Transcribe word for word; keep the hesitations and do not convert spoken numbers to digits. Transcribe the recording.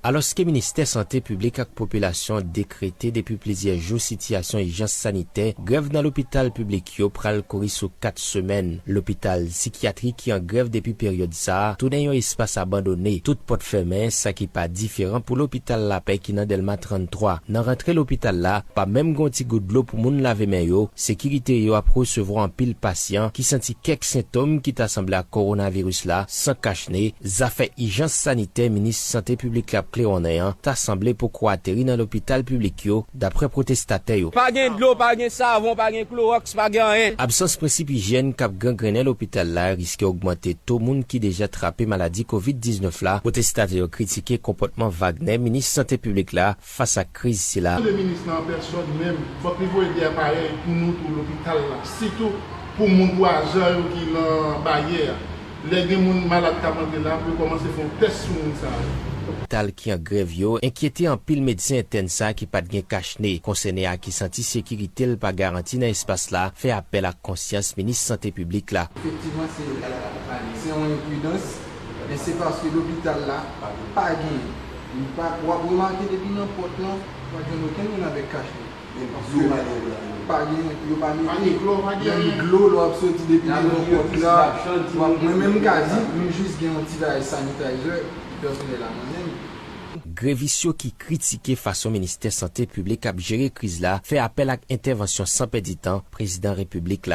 Alòske Ministè Sante Piblik ak Popilasyon dekrete depi plizyè jou sitiyasyon ijans sanitè, grèv nan lopital piblik yo pral kouri sou kat semèn. Lopital sikyatri ki an grèv depi peryòd sa a tounen yon espas abandone. Tout pòt fèmen, sa ki pa diferan pou lopital Lapè ki nan Dèlma trannntwa. Nan rantre lopital la, pa menm gen yon ti gout dlo pou moun lave men yo. Sekirite yo ap resevwa anpil pasyan ki santi kèk sentòm ki ta sanble ak kowonaviris la san kachne. Zafè ijans sanitè minis sante piblik la ap klewonnen an ta sanble poko ateri nan lopital piblik yo, dapre pwotestatè yo. Pa gen dlo, pa gen savon, pa gen klowòks, pa gen anyen. Absans prensip ijyèn k ap gangrennen lopital la riske ogmante to moun ki deja trape maladi kovid diznèf la. Pwotestatè yo kritike konpòtman Wagner, minis sante piblik la, fas ak kriz sila. Mande minis lan an pèsòn menm, fòk li voye de aparèy pou nou tou lopital la, sitou pou moun pou ajan yo ki nan baryè a. Lè gen moun malad k ap antre la, pou yo kòmanse fè yon tès sou moun sa yo. Lopital ki an grèv yo enkyete anpil medsen entèn sa ki pa t gen kachne. Konsène a ki santi sekirite l pa garanti nan espas la fè apèl ak konsyans minis sante piblik la. Efektivman, se, se yon enpridans, men se paske lopital la pa gen, li pa, w ap remake depi nan pòt lan, pa jwenn okenn moun avèk kachne. Pa gen, yo pa mete menm dlo lè w ap soti depi devan pòt la. Mwen menm, m ka di, m jis gen yon ti bagay sanitizer ki pèsonèl a nan men m. Grevis yo ki kritike fason Ministè Sante Piblik ap jere kriz la fè apèl ak entèvansyon san pèdi tan Prezidan Repiblik la.